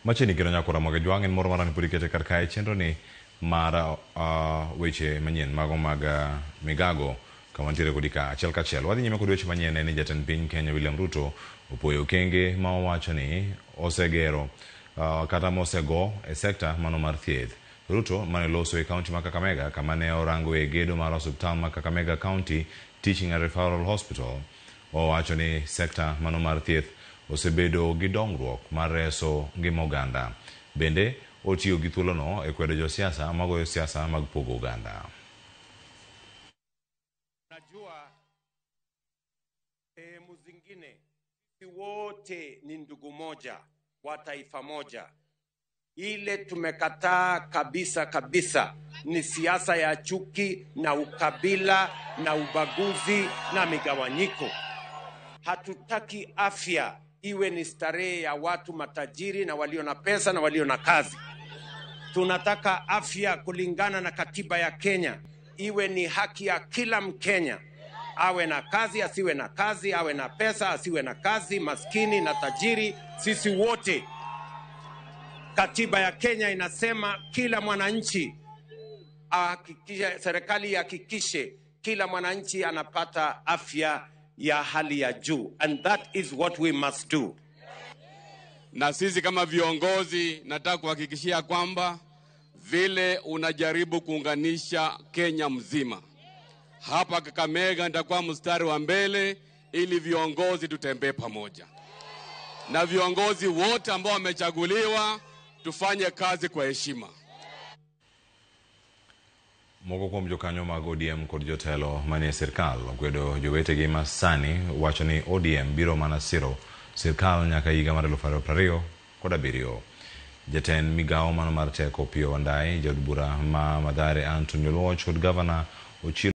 Machiegni kendo nyakora Ramogi Jwang' en moro marani pod ikete kar kae chenro ni mar weche manyien mago mag migago kama nitiere kodi ka achiel kachiel. Wadhi nyime kod weche manyien en ni jatend piny Kenya William Ruto opoyo okenge ma owacho ni osegero kata mosego e sekta mano mar thieth. Ruto mane loso e kaunti ma Kakamega kama ne orangoe gedo mar osiptal ma Kakamega County Teaching and Referral Hospital owacho ni sekta mano mar thieth osebedo gi dongruok mar reso ngima oganda. Bende otiyo gi thuolono e kwedo josiasa magoyo siasa mag pogo oganda. Najua sehemu zingine sisi wote ni ndugu moja wa taifa moja. Ile tumekataa kabisa kabisa ni siasa ya chuki na ukabila na ubaguzi na migawanyiko. Hatutaki afya iwe ni starehe ya watu matajiri na walio na pesa na walio na kazi. Tunataka afya kulingana na katiba ya Kenya iwe ni haki ya kila Mkenya, awe na kazi asiwe na kazi, awe na pesa asiwe na kazi, maskini na tajiri, sisi wote. Katiba ya Kenya inasema kila mwananchi ahakikishe, serikali ihakikishe kila mwananchi anapata afya ya hali ya juu, and that is what we must do. Na sisi kama viongozi, nataka kuhakikishia kwamba vile unajaribu kuunganisha Kenya mzima, hapa Kakamega nitakuwa mstari wa mbele ili viongozi tutembee pamoja, na viongozi wote ambao wamechaguliwa tufanye kazi kwa heshima. Moko kuom jokanyo mag ODM kod jotelo manie sirkal okwedo jowetegi ma sani wacho ni ODM biro mana siro sirkal nyaka higa mar 2027. Jatend migawo mano mar teko Opiyo Wandayi, jaod bura ma Mathare Anthony Oluoch kod gavana Ochilo